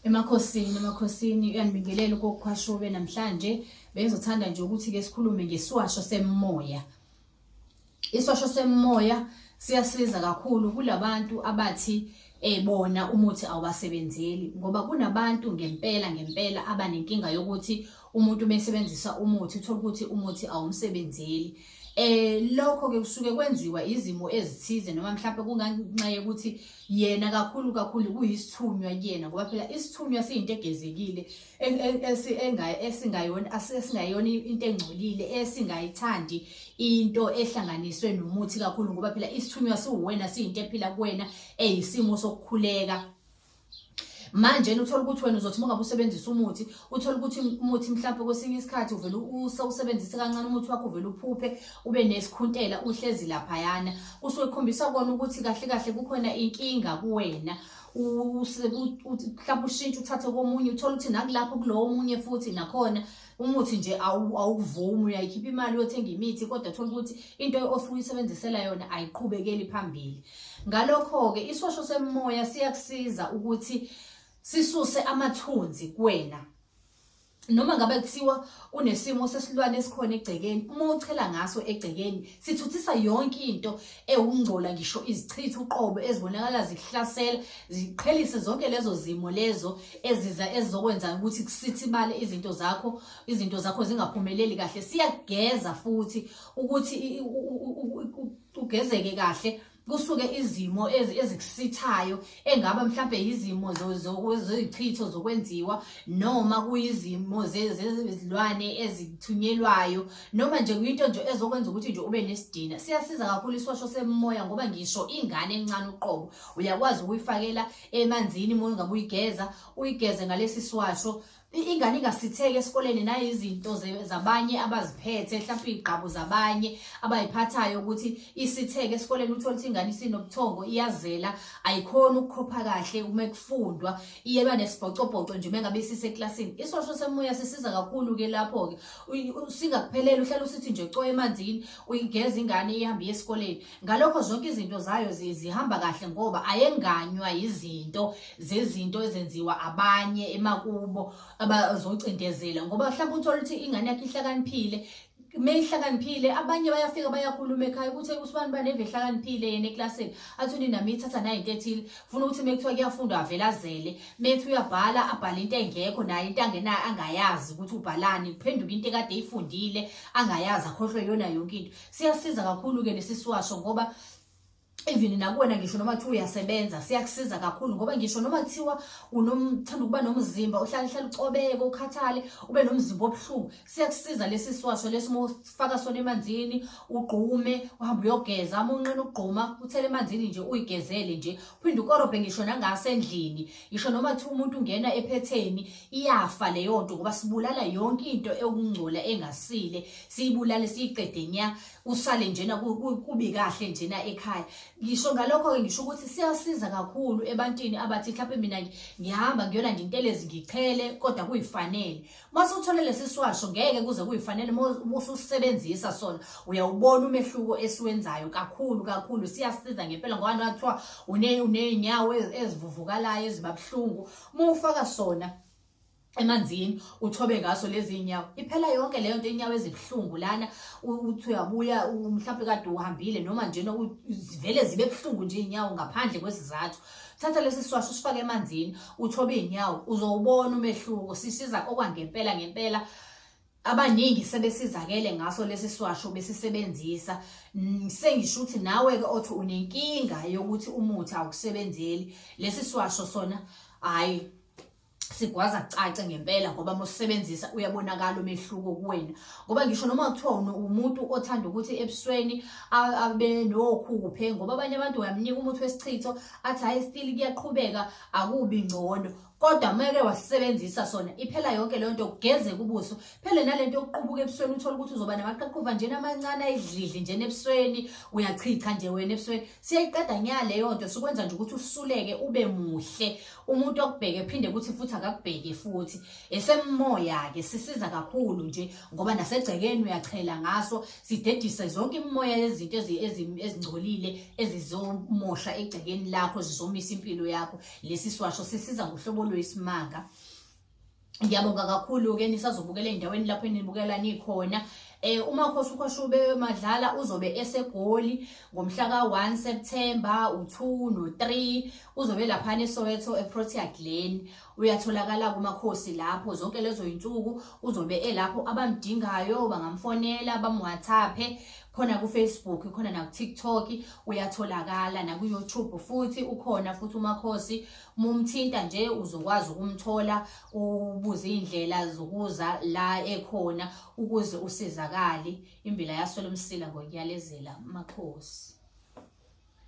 Emakhosini, emakhosini uyanibingelela uKokwashube namhlanje. Bengizothanda nje ukuthi-ke sikhulume ngesiwasho semoya. Isiwasho semoya siyasiza kakhulu kulabantu abathi bona umuthi awubasebenzeli, ngoba kunabantu ngempela ngempela abanenkinga yokuthi umuntu mesebenzisa umuthi uthola ukuthi umuthi awumsebenzeli. Lokho ke kusuke kwenziwa izimo ezithize, noma mhlawumbe kunganxa yokuthi yena kakhulu kakhulu kuyisithunywa kuyena, ngoba phela isithunywa siyinto egezekile esingayona into engcolile, esingayithandi into ehlanganiswe nomuthi kakhulu, ngoba phela isithunywa siwuwena, siyinto ephila kuwena, eyisimo sokukhuleka. Manje uthola ukuthi wena uzothi uma ngabe usebenzisa umuthi, uthola ukuthi umuthi mhlawumbe kwesinye isikhathi uvele usewusebenzise kancane umuthi wakho, uvele uphuphe ube nesikhuntela uhlezi laphayana. Kusuke kukhombisa kona ukuthi kahle kahle kukhona inkinga kuwena. Mhlawumbe ushintshe uthathe komunye, uthole ukuthi nakulapho kulowo omunye futhi nakhona umuthi nje awukuvumi, uyayikhipha imali uyothenga imithi, kodwa uthola ukuthi into osuke uyisebenzisela yona ayiqhubekeli phambili. Ngalokho-ke isosho semoya siyakusiza ukuthi sisuse amathunzi kuwena. Noma ngabe kuthiwa kunesimo sesilwane esikhona egcekeni, uma uchela ngaso egcekeni sithuthisa yonke into ewungcola, ngisho izichitho uqobo ezibonakala zikuhlasela, ziqhelise zonke lezo zimo lezo eziza ezizokwenza ukuthi kusithibale izinto zakho, izinto zakho zingaphumeleli kahle. Siyageza futhi ukuthi ugezeke kahle, kusuke izimo ezikusithayo, engaba mhlambe izimo zezichitho zokwenziwa, noma kuyizimo zezilwane ezithunyelwayo, noma nje kuyinto nje ezokwenza ukuthi nje ube nesidina. Siyasiza kakhulu isiwasho semoya, ngoba ngisho ingane encane uqobo uyakwazi ukuyifakela emanzini uma ungabe uyigeza, uyigeze ngalesi siwasho. Ingane ingasitheki esikoleni nayizinto zabanye abaziphethe, mhlawumbe iy'gqabo zabanye abayiphathayo ukuthi isitheke esikoleni, uthole ukuthi ingane isinobuthongo, iyazela, ayikhoni ukukhopha kahle uma kufundwa, iyeba nesibhocobhoco nje uma ngabe isiseklasini. Isosho semoya sisiza kakhulu-ke lapho-ke, singakupheleli, uhlale usithi nje coya emanzini, uyigeza ingane ihambe iye esikoleni. Ngalokho zonke izinto zayo zihamba kahle, ngoba ayenganywa yizinto zezinto ezenziwa abanye emakubo abazocindezela, ngoba mhlawumbe uthole ukuthi ingane yakhe ihlakaniphile. Meyihlakaniphile abanye bayafika bayakhuluma ekhaya ukuthi usibani baneve ehlakaniphile yena eklasini, athi unina miyithatha nayo into ethile, funa ukuthi mekuthiwa kuyafundwa avele azele, methi uyabhala abhale into engekho naye, into angenayo angayazi ukuthi ubhalani, kuphenduka into ekade eyifundile angayazi, akhohlwe yona yonke into. Siyasiza kakhulu-ke lesi siwasho, ngoba even nakuwena ngisho noma kuthiwa uyasebenza siyakusiza kakhulu, ngoba ngisho noma kuthiwa uthanda ukuba nomzimba uhlale hlale ucobeke ukhathale ube nomzimba obuhlungu, siyakusiza lesi siwasho lesi. Uma ufaka sona emanzini ugqume uhambe uyogeza, uma unqena ukugquma uthele emanzini nje uyigezele nje, uphinde ukorobhe ngisho nangasendlini, ngisho noma kuthiwa umuntu ungena ephetheni iyafa leyo nto, ngoba sibulala yonke into ewukungcola engasile, siyibulale siyiqede nya, usale njena kubi kahle njena ekhaya. Ngisho ngalokho-ke ngisho ukuthi siyasiza kakhulu ebantwini abathi mhlawumbe mina ngihamba ngiyolanda intelezi ngichele, kodwa kuyifanele. Mase uthole lesi siwasho ngeke kuze kuyifanele, uma ususebenzisa sona uyawubona umehluko esiwenzayo kakhulu kakhulu. Siyasiza ngempela, ngoba noma kuthiwa uney'nyawo ezivuvukalayo eziba buhlungu, uma ufaka sona emanzini uthobe ngaso lezi inyawo, iphela yonke leyo nto, inyawo ezibuhlungu lana uthi uyabuya mhlawumbe kade uhambile noma njena vele zibe buhlungu nje inyawo ngaphandle kwesizathu, thatha lesi siwasho usifake emanzini uthobe inyawo, uzowubona umehluko. Sisiza okwangempela ngempela, abaningi sebesizakele ngaso lesi siwasho besisebenzisa. Sengisho ukuthi nawe-ke othi unenkinga yokuthi umuthi awukusebenzeli, lesi siwasho sona hhayi sigwaza kucace ngempela, ngoba uma usebenzisa uyabonakala umehluko kuwena. Ngoba ngisho noma kuthiwa umuntu othanda ukuthi ebusweni abe nokhuphe, ngoba abanye abantu uyamnika umuthi wesichitho athi hhayi still kuyaqhubeka akubi ngcono, kodwa meke wasebenzisa sona iphela yonke leyo nto, kugezeka ubuso, phele nalento yokuqubuka ebusweni, uthole ukuthi uzoba namaqaqhuva njena amancane ayidlidli njena ebusweni, uyachicha nje wena ebusweni. Siyayiqeda nya leyo nto, sikwenza nje ukuthi usuleke ube muhle, umuntu okubheke phinde ukuthi futhi akakubheke futhi. Esemoya-ke sisiza kakhulu nje, ngoba nasegcekeni uyachela ngaso, sidedise zonke imimoya yezinto ezingcolile ezizomosha egcekeni lakho, zizomisa impilo yakho. Lesi siwasho sisiza ngohlobo oluyisimanga. Ngiyabonga kakhulu-ke nisazobukela ey'ndaweni lapho enibukela nikhona. UMakhosi uKhwashube Madlala uzobe eseGoli ngomhla ka-1 September, u-2 no-3, uzobe laphana eSoweto eProtea Glen. Uyatholakala kuMakhosi lapho zonke lezo yinsuku uzobe elapho. Abamdingayo bangamfonela, bamWhatsApp khona ku-Facebook, khona naku-TikTok uyatholakala, naku-YouTube futhi ukhona futhi uMakhosi. Mumthinta nje uzokwazi ukumthola, ubuze iy'ndlela zokuza la ekhona ukuze usizakale. Imbila yaswela umsila ngokuyalezela, Makhosi.